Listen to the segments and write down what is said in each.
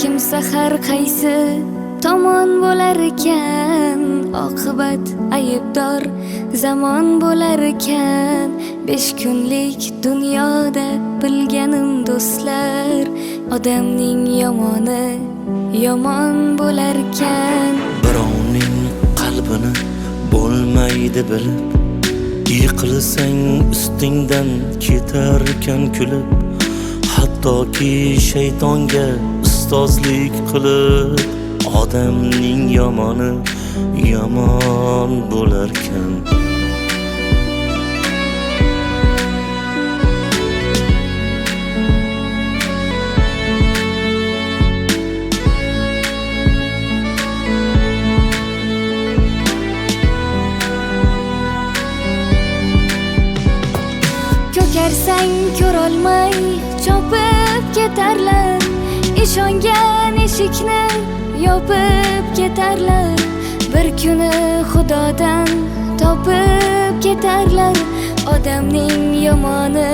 Kimsa har qaysi tomon bo'lar ekan, oqibat aybdor zamon bo'lar ekan. 5 kunlik dunyoda bilganim do'stlar, odamning yomoni yomon bo'lar ekan. Birovning qalbini bo'lmaydi bilib, yiqilsang ustingdan ketarkan kulib, hattoki shaytonga ustozlik qilib, odamning yomoni yomon bo'larkan. Ko'karsang ko'rolmay chopib ketarlar, ishongan eshikni yopib ketarlar. Bir kuni Xudodan topib ketarlar, odamning yomoni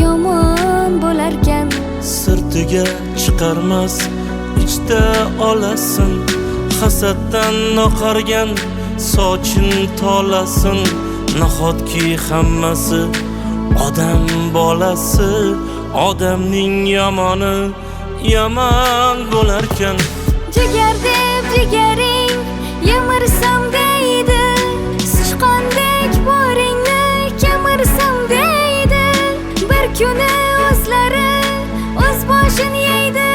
yomon bo'larkan. Sirtiga chiqarmas ichda olasin, hasaddan oqargan sochin tolasin. Nahotki hammasi odam bolasi, odamning yomoni yomon bo'larkan. Jigar deb jigaring yemirsam deydi, sichqondek boringni kemirsam deydi. Bir kuni o'zlari o'z boshin yeydi,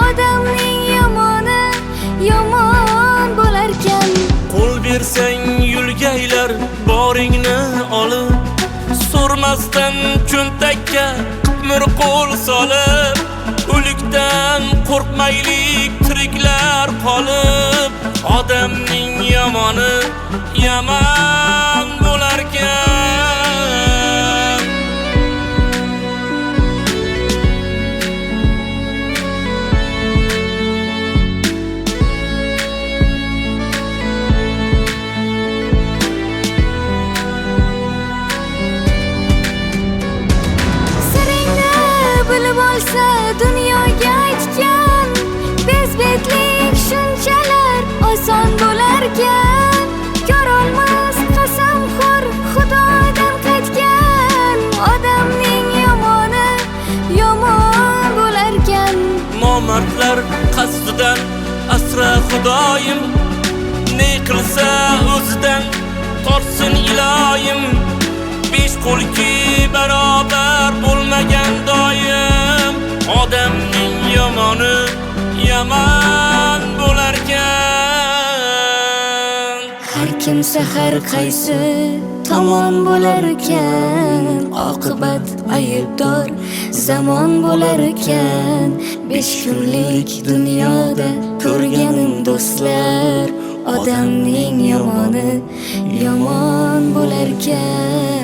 odamning yomoni yomon bo'larkan. Qo'l bersang yulgaylar boringni olib, so'rmasdan cho'ntakka qitmir qo'l solib, o'likdan qo'rqmaylik tiriklar qolib, odamning yomoni yomon bo'larkan. Siringni bilib olsa dunyoga aytgan, bezbetlik shunchalar oson bo'larkan. Ko'rolmas qasamxo'r Xudodan qaytgan, odamning yomoni yomon bo'larkan. Nomardlar qasdidan asra Xudoyim, ne qilsa o'zidan tortsin iloyim. 5 qo'lki barobar bo'lmagan doim, odamning yomoni yomon bo'larkan. Har kimsa har qaysi tomon bo'larkan, oqibat aybdor zamon bo'larkan. 5 kunlik dunyoda ko'rganim do'stlar, odamning yomoni yomon bo'larkan.